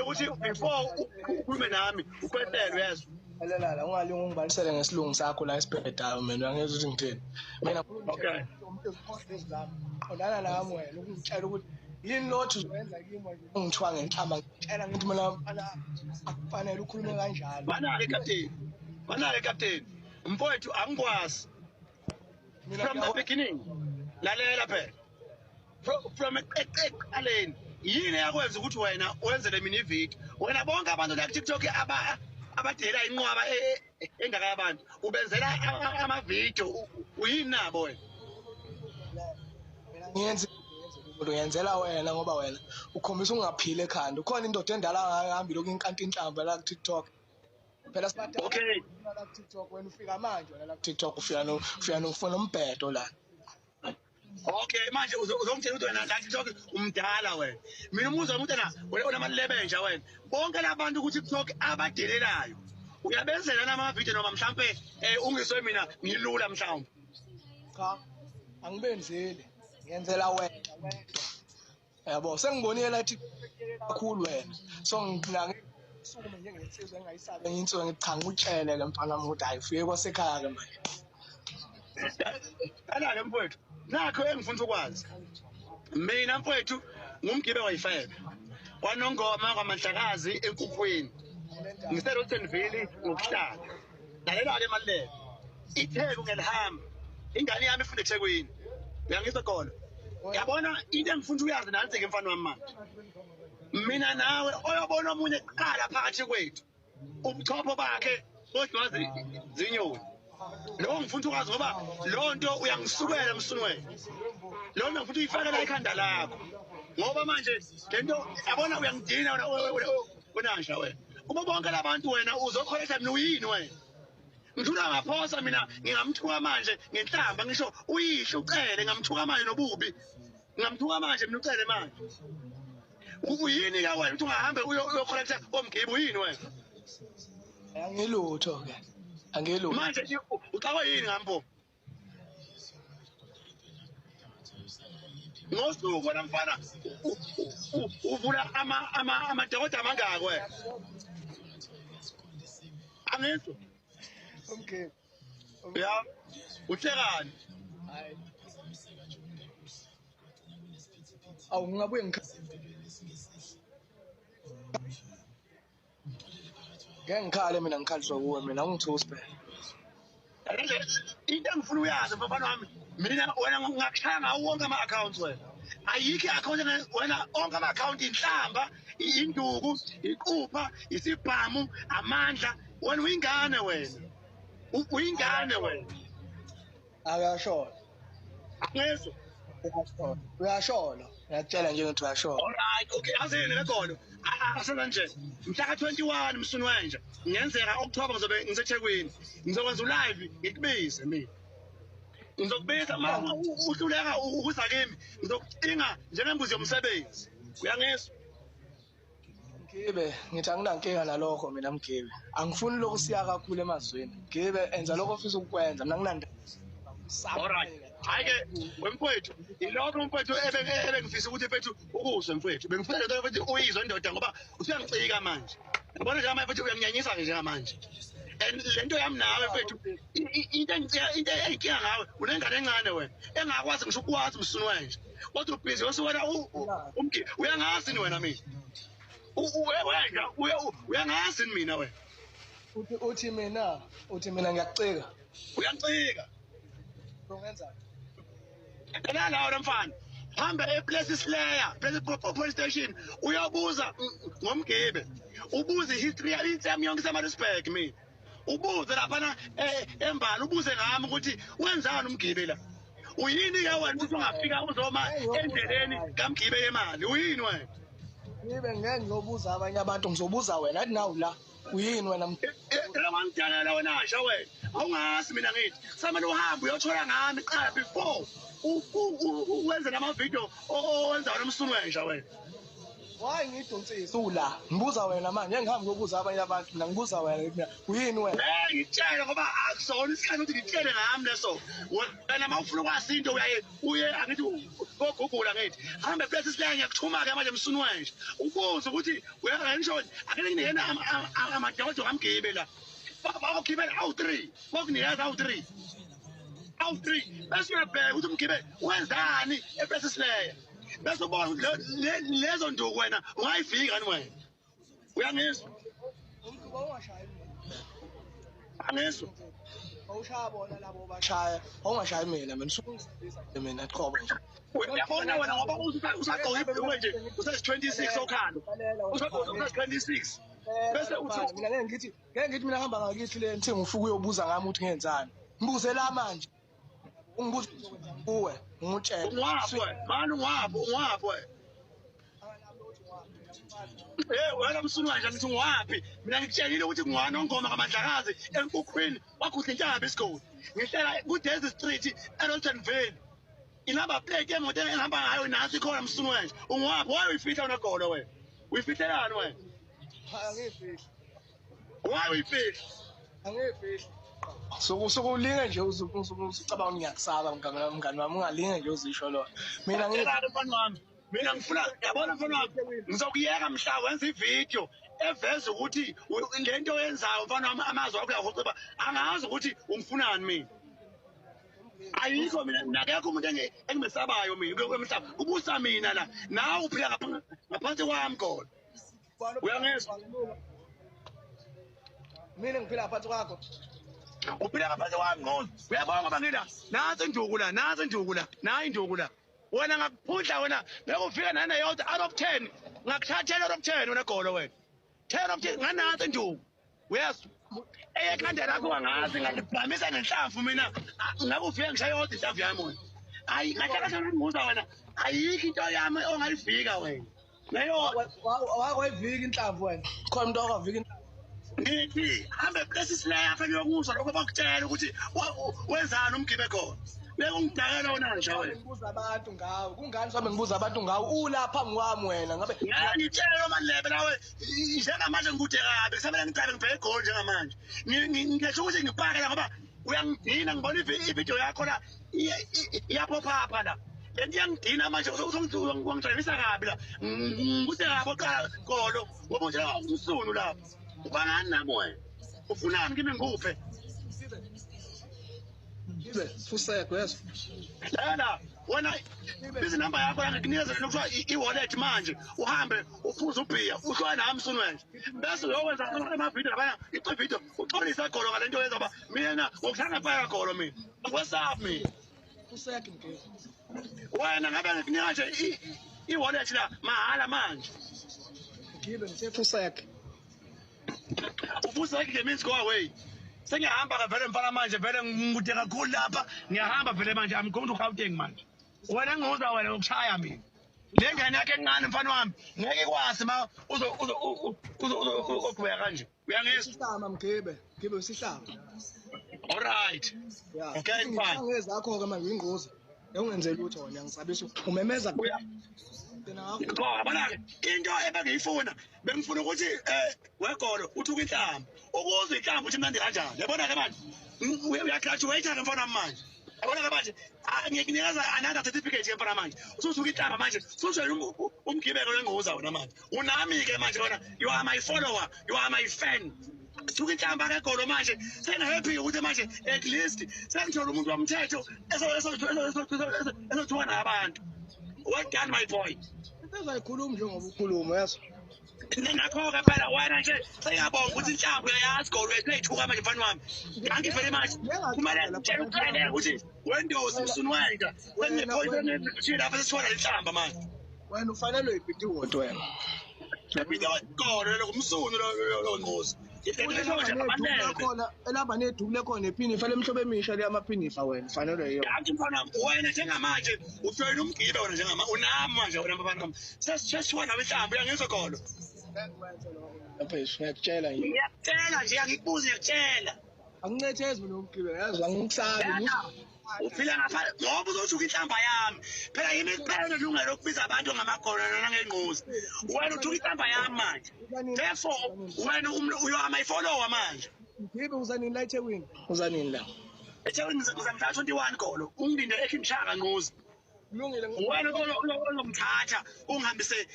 ukuthi before ukhulume nami ukhwehlele, uyezwa? Lalela, ungalingi ungibalisele ngesilungu sakho la esibhedayo mina, uyangizwa ukuthi ngithini? Mina Okay. Qondana nami wena, ukungitshela ukuthi yini lothu uzoyenza kimi manje, ungithiwa ngenhlamba, ngitshela ngithi mina mfana akufanele ukhulume kanjalo. Mana-ke captain, mana-ke captain, mfowethu angikwazi Mina from the beginning. Lalela phela, from ekuqaleni yini eyakwenza ukuthi wena wenzele mina ividiyo? Wena bonke abantu la ku-TikTok abadela inqwaba engaka yabantu ubenzela amavidiyo, uyini nabo wena? Mina ngiyenza umuntu ngiyenzela wena ngoba wena ukhombisa ungaphili ekhanda. Ukhona indoda endala ngahambi lokhu inkanta inhlamba la ku-TikTok. Phela sibadala la ku-TikTok, wena ufika manje wena la ku-TikTok, ufika no ufika nofuna umbhedo la. Okay, manje uzongitshela ukuthi wena la TikTok umdala wena. Mina umuzwa umuntu na wena unamalebe nje wena. Bonke labantu ku TikTok abadelelayo uyabenzela nama video noma mhlambe ungiswe mina ngilula mhlawumbe? Cha, angibenzeli, ngiyenzela wena wedwa. Yabo, sengibonile la TikTok kakhulu wena. So ngina ngisukume njengensizwa engayisabi enye insizwa, ngithi cha, ngikutshele ke mfana wami ukuthi hayi, ufike kwasekhaya ke manje. Ala-ke mfowethu, nakho engifuna ukwazi mina mfowethu, ngumgibe wayifebe kwanongoma kwaMandlakazi enkukhwini, ngise-Rotenville ngokuhlala. Lalela-ke Maluleke, iTheku ngelihamba, ingane yami ifunda eThekwini, uyangizwa khona? Yabona into engifuna uyazi nansi-ke mfana wami, manje mina nawe oyobona omunye kuqala phakathi kwethu ubuchopho bakhe kodwa zinyoni. Lo ngifuna ukwazi ngoba lo nto uyangisukela msunwele, lo nto ngifuna uyifake la ekhanda lakho, ngoba manje le nto yabona uyangidina wena, wenanja wena. Uma bonke labantu wena uzokholetha mina, uyini wena? Ngithula ngaphosa mina, ngingamthuka manje ngenhlamba, ngisho uyisho ucele, ngingamthuka manje nobubi, ngingamthuka manje mina ucele manje. Uyini ke wena ukuthi ungahambe uyokholetha omgibe? Uyini wena? Angilutho ke, angilutho. Manje uxakwe yini ngambo ngosuku wena mfana? Uvula amadokoda amangaki wena? Angizwa. Okay. Ya, uhlekani? Hayi. Awu, ngingabuye ngeke ngikhale mina, ngikhaliswa kuwe mina, ungithusi phela. Into engifuna uyazi mfana wami mina, wena ngakushaya ngawo wonke ama-accounts wena. Ayikho i-account wena, onke ama-account inhlamba, induku, iqupha, isibhamu, amandla. Wena uyingane wena. Uyingane wena. Akuyashona. Angizwa. Uyashona, uyashona, ngiyakutshela nje ngithi uyashona. Alright, okay, azini lekhona asenza nje mhla ka-21 msuni wenja, ngenzeka October ngizobe ngiseThekwini, ngizokwenza ulive, ngikubize mina. Ngizokubiza ma uhluleka ukuza kimi, ngizokucinga njengembuzi yomsebenzi, uyangizwa? Mgibe, ngithi anginankinga nalokho mina Mgibe. Angifuni lokhu siya kakhulu emazwini. Mgibe, enza lokho ofisa ukukwenza, mina nginanda. Alright, hhayi-ke wemfowethu, ilokho mfowethu ebengifisa ukuthi mfethu ukuzwe mfowethu. Bengifuna lento mfethu uyizwe ndoda, ngoba usuyangicika manje, yabona njengamanje mfethu uyanginyanyisa-ke njengamanje. And le nto yami nawe mfethu, into engicika, into eyinkinga ngawe, unengane encane wena engakwazi ngisho ukwazi umsunu wenje, kodwa ubhizi wena uyangazi ni wena mina? Wenja, uyangazi ni mina wena? Uthi mina ngiyakucika. Uyangicika. Ungenzani? Ela lawo lo mfana, hambe ePlessis Slayer, Plessis Police Station, uyobuza ngomgibe, ubuze history yami yonke iseMaritzburg mina. Ubuze laphana embali, ubuze ngami ukuthi wenzani umgibe la. Uyini ke wena ukuthi ungafika uzoma endleleni kamgibe yemali? Uyini wena? Ngibe ngeke ngizobuza abanye abantu, ngizobuza wena athi nawu la. Uyini wena? Ela wangidalela wena nja wena. Awungazi mina ngithi samele uhambe uyothola ngami qala before wenze nama video owenza nomsunu wenja wena. Why ngidonsisa ula? Ngibuza wena manje, ngihambe ngokubuza abanye abantu, mina ngibuza wena mina uyini wena? Ngitshele ngoba akusona isikhathi ukuthi ngitshele ngami leso. Wena uma ufuna ukwazi into uyaye uye angithi kogugula ngithi hambe place sileya ngiyakuthuma-ke manje msunu wenje ubuze ukuthi uyangisho ake nginikena amadodo kaMgibe la bakugibela awu-3 bakunikeza awu-3 awu-3 bese uyabheka ukuthi uMgibe wenzani eplace sileya bese ubona ukuthi lezo nduku wena ungayifika kani wena. Uyangizwa? Angizwa. Awushaya bona labo bashaya, awungashayi mina mina usukungisabisa nje mina qobo nje. Uyabona wena ngoba usagqoke ibhulukwe nje usezi-26 okhalo. Usagqoke usezi-26. Bese uthi mina ngeke ngithi mina hamba ngakithi le nthi ngifuna uyobuza ngami ukuthi ngenzani. Ngibuze la manje. Ungibuza kuwe, ngutshela. Ungwaphi mani ungwaphi ungwaphi? Wena msunu kanje ngithi ungwaphi? Mina ngikutshelile ukuthi ngwanongoma kaMandlakazi enkukhwini wakhudla intaba isigodi. Ngihlela ku-Daisy Street eRotenville. Inamba plate yemoto engihamba ngayo nasi ikhona msunu wanje. Ungwaphi? Why uyifihla wena golo wena? Uyifihlelani wena? Angiyifihli. Why uyifihla? Angiyifihli. Sokulinge nje uzucabanga ngiyakusaba mngani wami, ungalinge nje uzisho lona. Mina ngifuna mfana wami. Mina ngifuna yabona mfana wami ngizokuyeka mhla wenza ivideo eveza ukuthi lento oyenzayo mfana wami amazwi akho uyahoxeba angazi ukuthi ungifunani mina. Ayikho mina nakekho umuntu engimesabayo mina kwemhlaba ubusa mina la nawe uphila ngaphansi kwami khona. Uyangizwa? Mina ngiphila ngaphansi kwakho. Uphila ngaphansi kwami ngcono. Uyabonga ngoba ngila nansi induku la nansi induku la nayi induku la. Wena ngakuphundla wena ngeke ufike naneyodwa out of 10 ngakuthatha 10 out of 10 wena golo wena 10 out of 10 nganansi induku. Uyezwa? Eyekhanda lakho angazi ngalibhamisa ngenhlamvu mina ngeke ufike ngishaye yodwa inhlamvu yami wena. Ayi kahle kahle ngibuza wena ayikho into yami ongayifika wena. Neyodwa wakwayivika inhlamvu wena. Khona umuntu owavika inhlamvu. Ngithi hambe place sileya afike uyokuzwa lokho bakutshela ukuthi wenzani uMgibe khona. Beke ungidakela wena nje wena. Ngibuza abantu ngawe. Kungani sobe ngibuza abantu ngawe? Ulapha ngiwami wena ngabe ngitshela malebe lawe njengamanje ngikude kabi kusamele ngiqale ngibheke egoli njengamanje. Ngisho ukuthi ngipake la ngoba uyangidina ngibona ivideo yakho la iyaphopha la. Lento iyangidina manje uzongidrivisa kabi la. Ngikude kabi oqala golo ngoba nje umsunu lapha. Ubangani nami wena? Ufunani kimi ngikuphe? Ngibe fusekho yeso. Lana wena bizi number yakho la ngikunikeza lokuthiwa i-wallet manje uhambe uphuze ubhiya uhlwaye nami msunu wena. Bese uyokwenza ama-video labaya ivideo uxolise golo ngale nto yenza ngoba mina ngokuhlanga paya golo mina. Angikwesabi mina. Fusekho Mgibe. Wena ngabe ngikunika nje i-wallet la mahala manje. Ngibe ngithe fusekho. Ufuseke ke means go away. Sengiyahamba ke vele mfana manje vele ngikude kakhulu lapha ngiyahamba vele manje I'm going to Gauteng manje. Wena ngibuza wena ukushaya mina. Le ngane yakhe encane mfana wami ngeke ikwazi ma uzo uzo uzoqhubeka kanje. Uyangizwa? Isihlama Mgibe, Mgibe isihlama. All right. Yeah. Okay fine. Ngezakho ke manje ingozi. Ewungenzela lutho wena ngisabisa umemeza yabona ke into ebengiyifuna bengifuna ukuthi wegolo uthuka inhlamba ukuze inhlamba uthi mnandi kanjani. Yabona ke manje uyagraduate ke mfana manje. Yabona ke manje ngikunikeza another certificate ke mfana manje. Usuthuka inhlamba manje usujwayele umgibeko lengoza wena manje. Unami ke manje wena you are my follower, you are my fan. Thuka inhlamba ke golo manje sengihappy ukuthi manje at least sengithola umuntu womthetho esothuka nabantu. Well done my boy. Into njengoba ukhuluma yeso. Nakho-ke phela wena nje sengiyabonga ukuthi inhlamvu uyayazi golo wethu neyithuka manje mfana wami. Thank you very much. Kumele ngitshele uqhele ukuthi wendosi msunu wenja. Sengine-point lapha sesithola inhlamba manje. Wena ufanelwe ibhidiwoti wena. Ibhidiwoti lo msunu lo ngozi. Khona elamba neduku lekhona ephinifa lemhlobo emisha leyamaphinifa wena ufanelwe yiyo. Yathi mfana wena njengamanje ujoyina uMgibe wena njengamanje unami manje wena mfana wami. Sesithiwa nawe inhlamvu uyangizwa golo. Mfethu ngiyakutshela nje. Ngiyakutshela nje angikubuzi ngiyakutshela. Angincethezi mina uMgibe yazi angikusabi. Uphila ngapha ngoba uzothuka inhlamba yami. Phela yimi kuphela onelungelo lokubiza abantu ngamagona nangengqozi. Wena uthuka inhlamba yami manje. Therefore wena you are my follower manje. Mgibe, uza nini la eThekwini? Uza nini la? EThekwini ngizamhla 21 golo. Ungilinde eKing Shaka, Nqozi. Kulungile. Wena ozongithatha ungihambise.